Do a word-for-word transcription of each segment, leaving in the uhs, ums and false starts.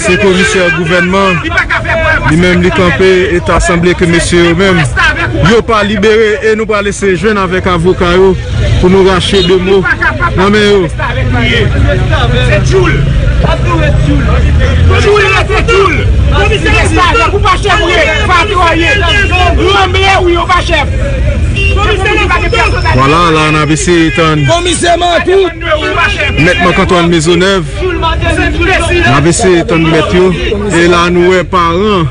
Se komisè gouvènman, li menm li kanpe, e ta sanble ke mesye yo menm, yo pa libere, e nou pral eseye jwenn avèk avoka yo pou nou rache de mo nan men yo. Se Tchoul. Tchoul rete Tchoul. Komisè restavèk ou pa chèf ou ye, patwon ye. Ranble ou yo pa chèf. Vwala, la n ap eseye tann. Komisè Makout. Mèt Marc Antoine Maisonneuve. N ap eseye tann mèt yo. E la nou wè paran.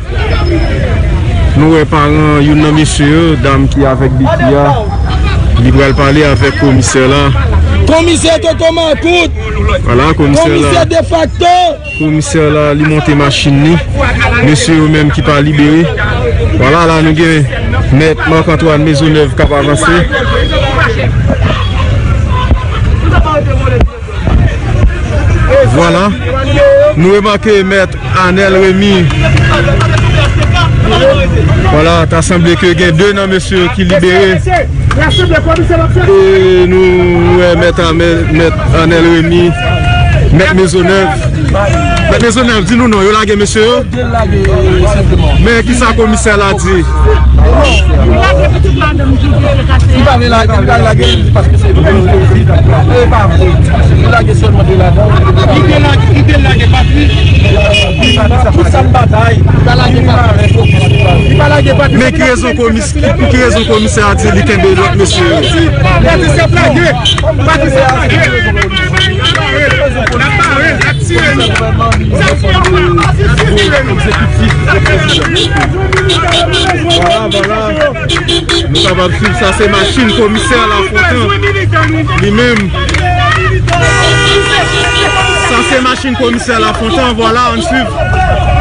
Nou wè paran youn nan mesye yo, dam ki avèk Biki a. Li pral pale avèk komisè la. Komisè Toto Makout. Vwala, komisè la. Komisè defakto. Komisè la, li monte machin li. Mesye yo menm ki pa libere. Vwala, la nou gen mèt Marc Antoine Maisonneuve k ap avanse. Vwala. Nou remake mèt Anel Remy. Vwala, ta sanble ke gen de nan mesye yo ki libere. E nou wè mèt Amel, mèt Anel Remy, mèt Maisonneuve. Mèt Maisonneuve, di nou non, yo lage mesye yo? Men kisa komisè la di? Li pa vle lage, li pa vle lage, paske se vre, e pa vre. Li lage sèlman de ladan. Li te lage, li te lage Patri. Tout sa m batay. Li pa lage Patri. Li pa lage Patri. Men ki rezon komis-, ki, ki rezon komisè a di li kenbe lòt mesye yo? Patri se plage. Patri se plage. L ap bare, l ap bare, l ap tire nou. Sa fè nou la. Egzekitif. Vwala, vwala. Nou kapab swiv sa, se machin komisè Lafontan li menm. Sa se machin komisè Lafontan, vwala, ann swiv.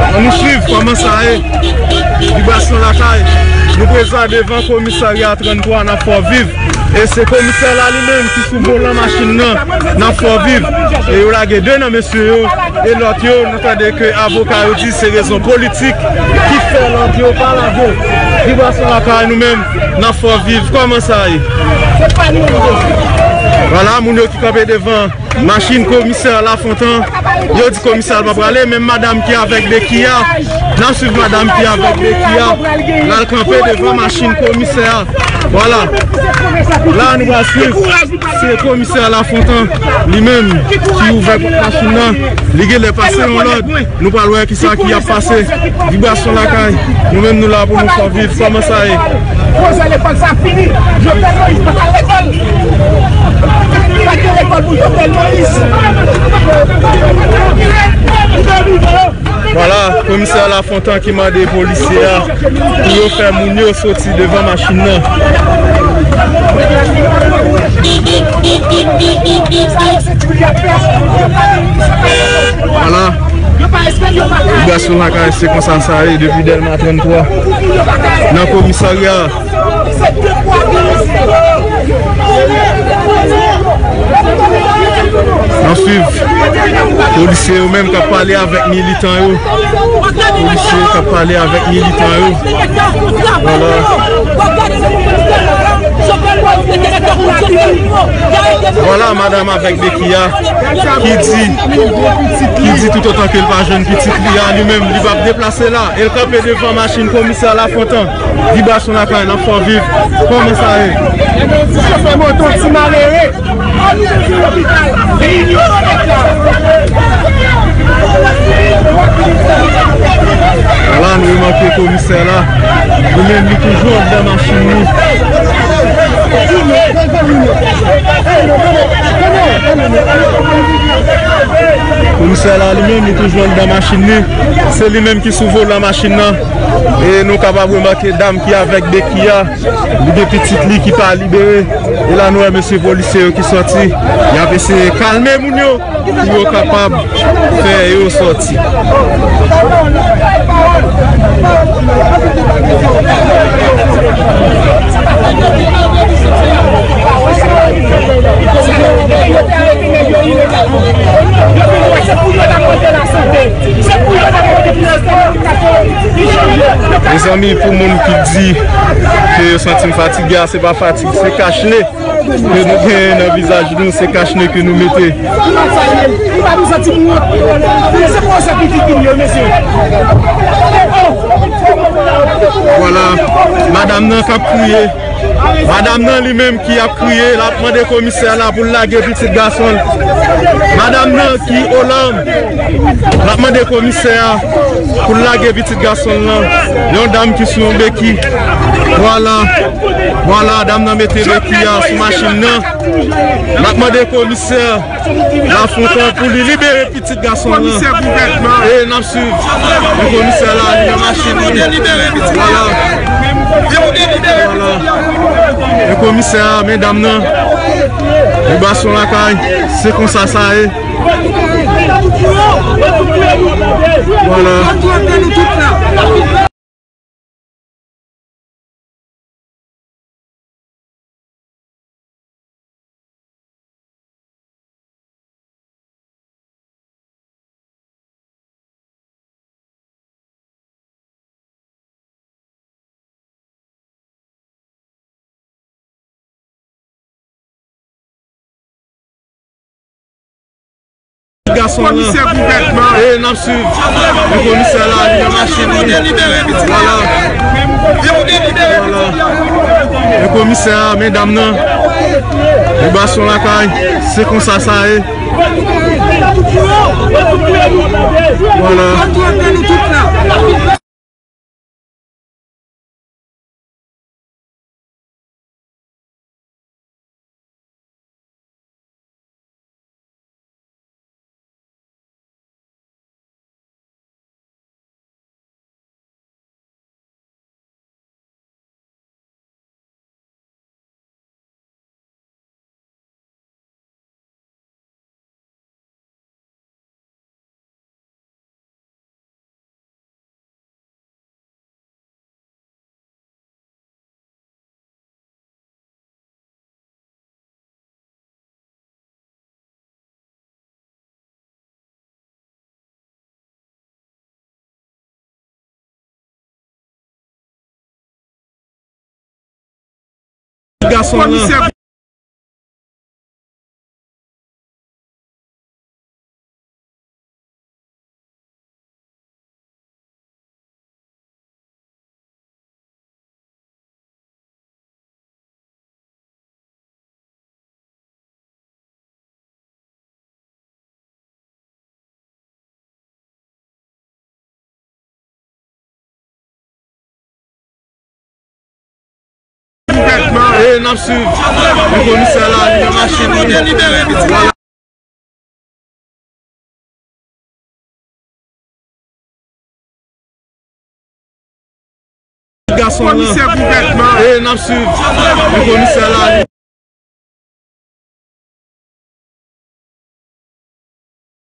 Ann nou swiv kòman sa ye. Vibrasyon lakay. Nou prezan devan komisarya trannntwa nan Fòviv. E se komisè la li menm ki sou volan machin nan nan Fòviv. E yo lage de nan mesye yo. E lòt yo, nou tande ke avoka yo di se rezon politik ki fè lòt yo pa lage. Vibrasyon lakay nou menm nan Fòviv. Kòman sa ye? Vwala, moun yo ki kanpe devan machin komisè Lafontan. Yo di komisè a pa prale, menm madanm ki avèk beki a. N ap swiv madanm ki avèk beki a. L al kanpe devan machin komisè a. Vwala. La, nou pral swiv. Se komisè Lafontan, li menm, ki ouvè pòt machin nan. Li genlè pase yon lòd. Nou pral wè kisa ki ap pase. Vibrasyon lakay. Nou menm, nou la pou nou fè viv. Kòman sa ye? Pwojè lekòl sa fini. Jovenel Moïse pa t al lekòl. Pa gen lekòl pou Jovenel Moïse. Vwala, komisè Lafontan ki mande polisye a pou yo fè moun yo soti devan machin nan. Vwala. Vibrasyon lakay, se konsa sa ye depi Dèlma trannntwa. Nan komisarya. N ap swiv. Polisye yo menm k ap pale avèk militan yo. Polisye k ap pale avèk militan yo. Vwala. Vwala, madanm avèk beki a ki di, ki di toutotan ke l pa jwenn pitit li a, li menm, li p ap deplase la. E l kanpe devan machin komisè Lafontan. Vibrasyon lakay, n ap fè w viv. Kòman sa ye? Chofè moto, ti malere. Vwala, nou remake komisè la. Li menm, li toujou anndan machin li. Komisè la, li menm, li toujou anndan machin li. Se li menm ki sou volan machin nan. E nou kapab remake dam ki avèk beki a. Li gen pitit li ki pa libere. E la nou wè mesye polisye yo ki sòti. Y ap eseye kalme moun yo pou yo kapab fè yo sòti. Mezanmi, pou moun ki di ke yo santi m fatige a, se pa fatig, se kachne ke nou genyen nan vizaj nou, se kachne ke nou mete. Vwala, madanm nan k ap kriye. Madanm nan li menm ki ap kriye, l ap mande komisè la pou l lage pitit gason l. Madanm nan ki olanm, l ap mande komisè a pou l lage pitit gason l lan. Yon dam ki sou yon beki. Vwala, vwala, dam nan mete beki a sou machin nan. L ap mande komisè Lafontan pou li libere pitit gason lan. Komisè gouvènman. E n ap swiv. Men komisè la, li nan machin li. Vwala. Vwala. Men komisè a, men dam nan. Vibrasyon lakay. Se konsa sa ye. Vwala. Gason lan. Komisè gouvènman. E n ap swiv. Men komisè la, li nan machin li. Vwala. Vwala. Men komisè a, men dam nan. Vibrasyon lakay. Se konsa sa ye. Vwala. Gason lan. E n ap swiv. Men komisè la, li nan machin li. Gason lan. E n ap swiv. Men komisè la, li